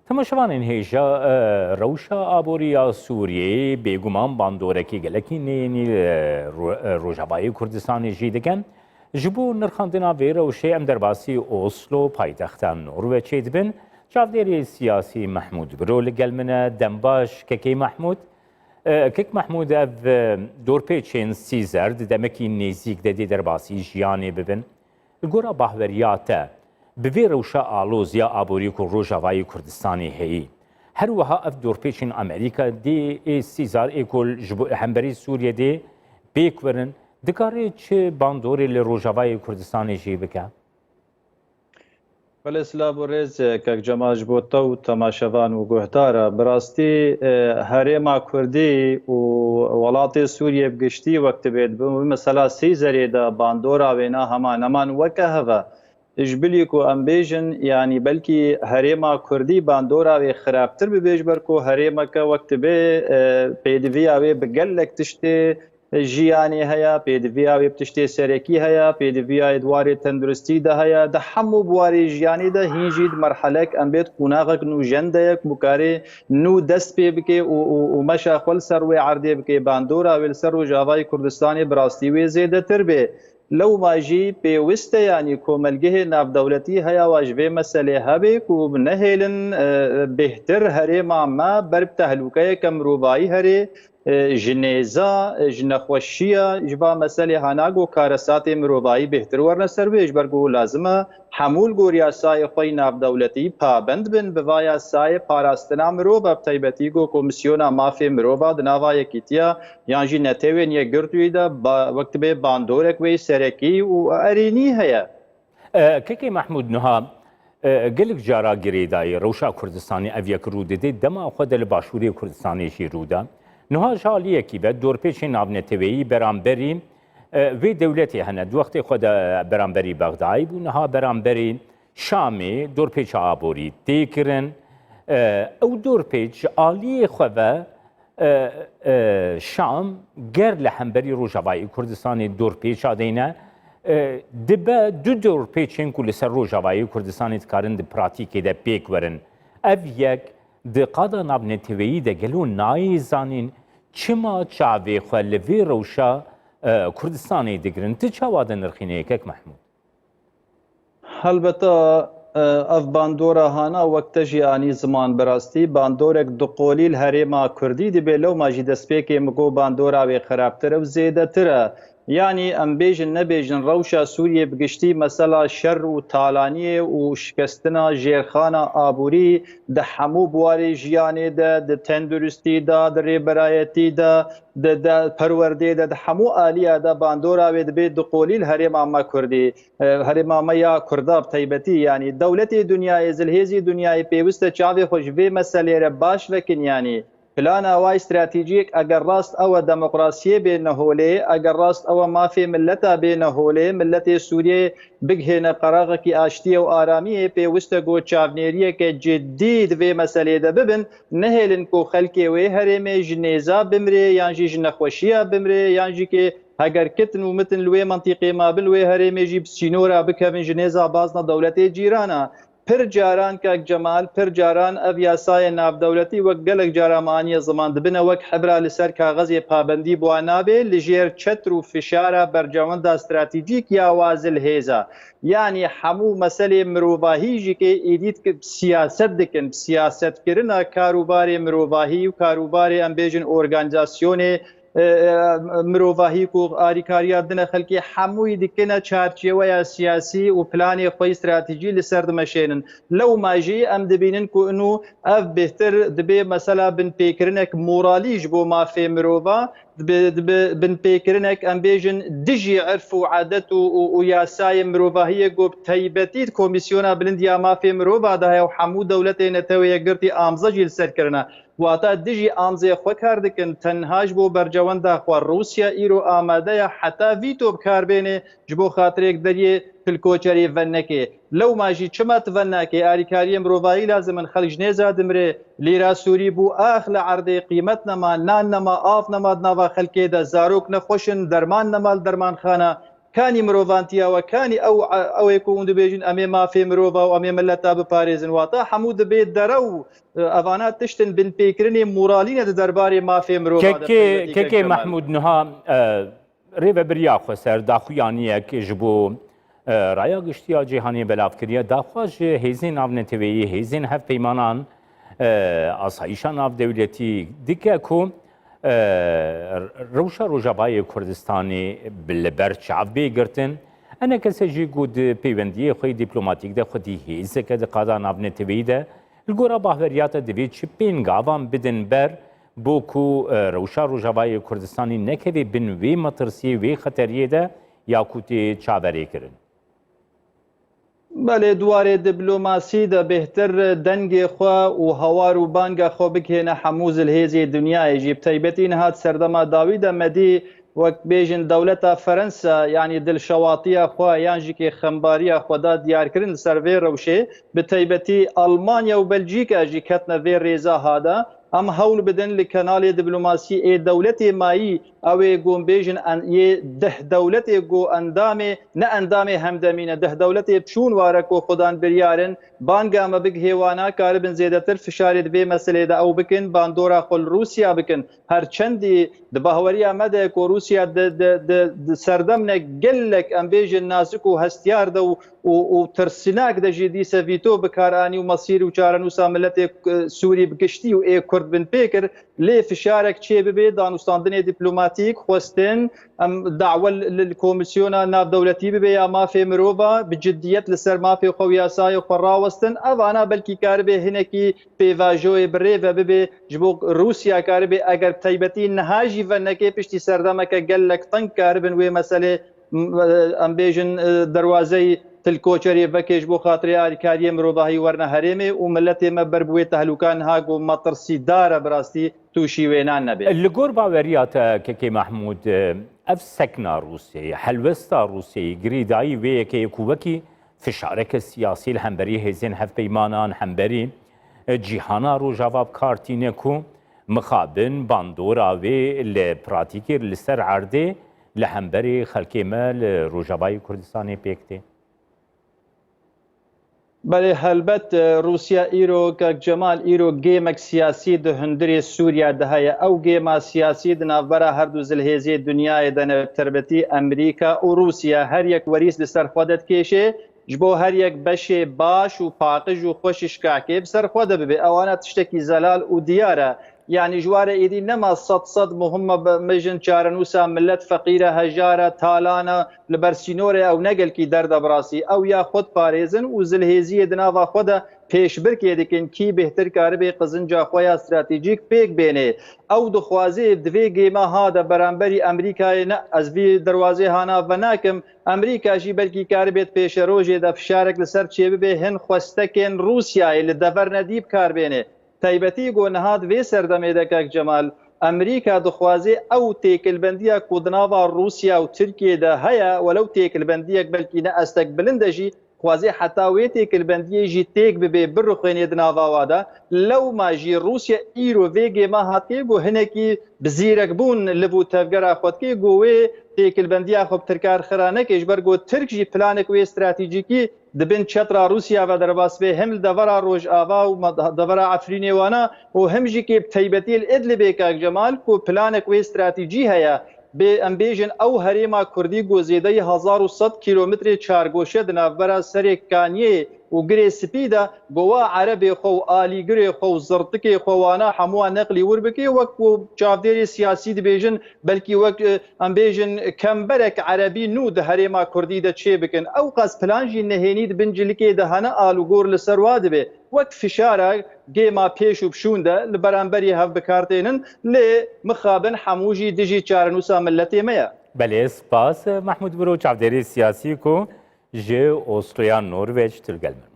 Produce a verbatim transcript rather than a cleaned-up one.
Temaşevanên hêja, e, rewşa aborî ya Sûriyeyê bêguman bandorekî gelekî neyênî, e, ro-, e, Rojavayê Kurdistanê jî dikin. Ji bo nirxandina vê rewşê em derbasî Oslo, paytexta Norveçê dibin. Çavdêrê siyasî Mehmûd Biro li gel min e. Dembaş, kekê Mehmûd. E, kek Mehmûd, ev, e, dorpêçên Sîzer di demekî nêzîk de dê derbasî jiyanê bibin. Li gora bahweriya te, bi vê rewşa aloz ya aborî ku Rojavayê Kurdistanê heyî, her wiha ev dorpêçên Amerîka dê ê Sîzar ê ku ji bo hemberî Sûriyê dê pêk werin, dikare çi bandorê li Rojavayê Kurdistanê jî bike? Belê, silav û rêz, e, kek Cemal, ji bo te û temaşevan û guhdara. Bi rastî, e, herêma Kurdî û welatê Sûriyê bi giştî wek dibê di bin wî mesela Sîzerê de bandora wêna hema neman weke hev e. Ji bilî ku em bêjin, yanî belkî herêma Kurdî bandora wê xirabtir bibe, ji ber ku herêmeke wek dibê, e, pêdiviya wê bi gelek tiştê jiyanê heye, pêdiviya wê bi tiştê serekî heye, pêdiviya wê di warê tenduristî de heye, di hemû bi warê jiyanê de hîn jî di merhelek em bê di qonaxek nûjen de ye ku bi karê nû dest pê bike û, û, û meşa xwe li ser wê erdê bike, bandora wê li ser Rojavayê Kurdistanê bi rastî wê zêdetir bê. Lewma jî pêwist e, yanî komelgehê navdewletî heya wa ji vê meselê hebe ku nehêlin, e, bêhtir herêma me ber bi tehlûkeyeke mirovayî herê, e, ji nêza, e, ji nexweşiya, ji va meselê hana ku karesatê mirovayî bêhtir werne ser wê, ji ber ku lazim e hemû li gor yasayê xwe yî navdewletî pabend bin, bi va yasayê parastina mirova, bi taybetî ku Komîsyona Mafê Mirova di nava Yekîtiya yan jî Netewên Yekgirtûyî de ba-, wek dibê bandorek wê serekî û erênî heye. E, Kekê Mehmûd, niha, e, gelek cara girêdayî rewşa Kurdistanê ev yek rû dide, dema xwe de li başûrê Kurdistanê jî rû da. Niha ji aliyekî ve dorpêçên navneteweyî beramberî, e, vê dewletê hene. Di wextê xwe de beramberî Bexdayê bû, niha beramberî Şamê dorpêça aborî tê kirin. E, ew dorpêç ji aliyê xwe ve, e, e, Şam ger li hemberî Rojavayê Kurdistanê dorpêça deyne, e, dibe du dorpêçên ku li ser Rojavayê Kurdistanê dikarin di pratîkê de pêk werin. Ev yek di qada navneteweyî de gelo nayê zanîn çima çavê xwe li vê rewşa, e, Kurdistanê digirin. Tu çawa dinirxînî kek Mehmûd? Helbete, e, ev bandora hana wek te jî anî ziman, bi rastî bandorek duqolî li herêma Kurdî dibe, lewma jî destpêkê min got bandora wê xirabtir û zêdetir e. Yanî em bêjin nebêjin rewşa Sûriyê bi giştî mesela şer û talaniyê û şikestina jêrxana aborî di hemû biwarê jiyanê de, di tenduristî de, di rêberayetî de, di, di perwerdê de, di hemû aliya de bandora wê dibe duqolî li herêma me Kurdî. E, herêma me ya Kurda bi taybetî, yanî dewletê dinyayê, zilhêzî dinyayê pêwist e çavê xwe ji vê meselê re baş vekin, yanî plana wa stratejîk eger rast ew e demokrasiyê bêne holê, eger rast ew e mafê milleta bêne holê, milletê Sûriyê bigihêne qeraxekî aştiyê û aramiyê, pêwist e ku çavnêriyeke cidî di vê meselê de bibin, nehêlin ku xelkê wê herêmê ji nêza bimrê yan jî ji nexweşiya bimrê yan jî ki heger kitin û mitin li wê mintîqê mabin, li wê herêmê jî bi sînora bikevin ji nêza bazna dewletê cîrana. Pir caran kek Cemal, pir caran ev yasayê navdewletî wek gelek cara me aniye ziman dibine wek hebra li ser kaxezê pabendî bi wan nabê, li jêr çetr û fişara bercewenda stratejîk ya wa zilhêza. Yanî hemû meselê mirovahî jî kê êdî dike-, siyaset dikin, bi siyasetkirina karûbarê mirovahî û karûbarê em bêjin organîzasyonê e, e, mirovahî ku arîkariya dine xelkê hemûyî dikine çarçêweya siyasî û planê xwe yî stratejî li ser dimeşênin. Lewma jî em dibînin ku ino ev bêhtir dibê mesela binpêkirinek moralî ji bo mafê mirova, dibe, dibe binpêkirinek em bêjin dijî erf û adet û, û, û yasayê mirovahiyê ku bi taybetî di Komîsyona Bilind ya Mafê Mirova de heye û hemû dewletê Netewê Yekgirtî amze jî li ser kirine. Wata dijî amzê xwe kar dikin, tenha ji bo bercewenda xwe. Rûsya îro amade ye heta vîto bi kar bêne ji bo xatirê deriyê pilkoçerê venekê. Lewma jî çima tu venekê? Arîkariyê mirovahî lazim in, xelk ji nêza dimire. Lîra Sûrî bû ax li erdê, qîmet nema, nan nema, av nema di nava xelkê de, zarok nexweş in, derman nema li dermanxana. Kanî mirovantiya we, kanî ew, ew ê ku hûn dibêjin, em ê mafê mirova û em ê mileta biparêzin. Wata hemû dibê derew, e, evana tiştin binpêkirinê moralî ne di derbarê mafê mirova de. Kekê, Kekê Mehmûd, niha, e, rêvebiriya xweser daxuyaniyek ji bo, e, raya giştî ya cîhanê belav kiriye. Daxwaz ji hêzên navneteweyî, hêzên hevpeymanan, e, asayîşa navdewletî dike ku, e, rewşa Rojavayê Kurdistanê bi, li ber çav bê girtin. ENKS jî ku di peywendiyê xwe yê dîplomatîk de xwedî hêzeke di qada navneteweyî de, li gora bahweriya te divê çi pêngavan bidin ber bo ku, e, rewşa Rojavayê Kurdistanê nekeve bin wê metirsiyê, wê xeteriyê de ya ku tê çaverêkirin? Belê, di warê diplomasî de bêhtir dengê xwe û hawar û banga xwe bigihêne hemû zilhêzê dinyayê jî. Bi taybetî niha di serdema dawî de me dî, wek bêjin, dewleta Ferensa, yanî dilşewatiya xwe yan jî kê xembariya xwe da diyarkirin li ser vê rewşê. Bi taybetî Almanya û Belcîka jî ketine vê rêza ha de. Em hewl bidin li kenalê diplomasî ê dewletê mayî, ew ê ku em bêjin en-, yê deh dewletê ku endamê, ne endamê hemdemî ne, deh dewletê çûn ware ku xudan biryar in, banga me bigihê wana, karibin zêdetir fişarê di vê meselê de ew bikin, bandora xwe li Rûsya bikin. Her çendî di bahweriya me de ku Rûsya di, di, di, di serdem ne gelek, em bêjin, nazik û hestiyar de û, û, û tirsinak de jî dîse vîto bi kar anî û mesîr û çarenûsa miletê, e, Sûrî bi giştî û ê Kurd bin pê kir, lê fişarek çê bibe, danûstandinê dîplomatîk xwestin, em dawe li, li, li Komîsyona Navdewletî bibe ya Mafê Mirova, bi ciddiyet li ser mafê xwe û yasayê xwe rawestin. Evana belkî karibe hinekî pêvajoyê bi rê ve bibe, ji bo Rûsya karibe, eger bi taybetî niha jî venekê piştî serdemeke gelek teng karibin wê meselê, m-, em bêjin, e, derwazeyî til koçerê vekê ji bo xatirê alîkariyê mirovahî werine herêmê û miletê me ber bi wê tehlûka niha ku metirsîdar e, bi rastî tûşî wênan nebe. Li gor baweriya te, Kekê Mehmûd, ev sekna Rûsyayê, helwesta Rûsyayê, girêdayî wê yekê ye ku wekî fişareke siyasî li hemberî hêzên hevpeymanan, hemberî, e, cîhana Rojava bi kar tîne ku mixabin bandora wê li pratîkê li ser erdê li hemberî xelkê me li Rojavayê Kurdistanê pêk tê? Belê, helbet, e, Rûsya îro, Kak Cemal, îro gêmek siyasî di hundirê Sûriya de heye. Ew gêma siyasî di navbera her du zilhêzê dinyayê de ne, bi terbetî Amerîka û Rûsya. Her yek werîs li ser xwe de dikêşê, ji bo her yek beşê baş û paqij û xweş şikakê bi ser xwe de bibe. Ewana tiştekî zelal û diyar e. Yanî ji ware êdî nema sed sed muhim e, bi, mijin çarenûsa milet feqîr e, hejar e, talan e, li ber sînorê ew ne gelkî derd e bi rastî. Ew ya xwe diparêzin û zilhêziyê di nava xwe de pêşbirkê dikin, kî bêhtir karibe qizinca xwe ya stratejîk pêk bênê. Ew dixwaze di vê gêma ha de beramberî Amerîkayê ne, ez vî derwazê hana venakim, Amerîka jî belkî karibêt pêşerojê de fişarek li ser çêbibe, hin xwestekên Rûsyayê li dever nedî bi kar bêne. Taybetî ku niha di vê serdemê de, Kak Cemal, Amerîka dixwaze ew têkilbendiya ku di nava Rûsya û Tirkiyê de heye, welew têkilbendiyek belkî ne estek bilind e jî, dixwaze heta wê têkilbendiyê jî têk bibe, birixwênê di nava wa de. Lewma jî Rûsya îro vê gêma hatiye ku hinekî bi zîrekbûn liv û tevgera xwe dike, ku wê têkilbendiya xwe bi Tirka re xira neke, ji ber ku Tirk jî planek wê stratejîkî di bin çetra Rûsya ve derbas be, him li devera Rojava û ma-, devera Efrînê wana û him jî kê bi taybetî li Idlibê, Kak Cemal, ku planek wê stratejî heye. Bê, em bêjin, ew herêma Kurdî ku zêdeyî hezar û sed kîlometrê çargoşe di navbera Serê Kaniyê û Girê Spî de, ku wa erebê xwe û alîgirê xwe û zirtikê xwe wana hemû wan neqlî wir bike, wek ku çavdêrê siyasî dibêjin, belkî wek, e, em bêjin, kemberek erebî nû di herêma Kurdî de çê bikin. Ew qas plan jî nehênî di bin cilikê de hene, alûgor li ser wa dibe. Wek fişara gêma pêş û pişûn de li beramberî hev bi kar tênin, lê mixabin hemû jî dijî çarenûsa miletê me ye. Belê, spas, Mehmûd Biro, çavdêrê siyasî ku ji Osloya Norveç tu li gel me.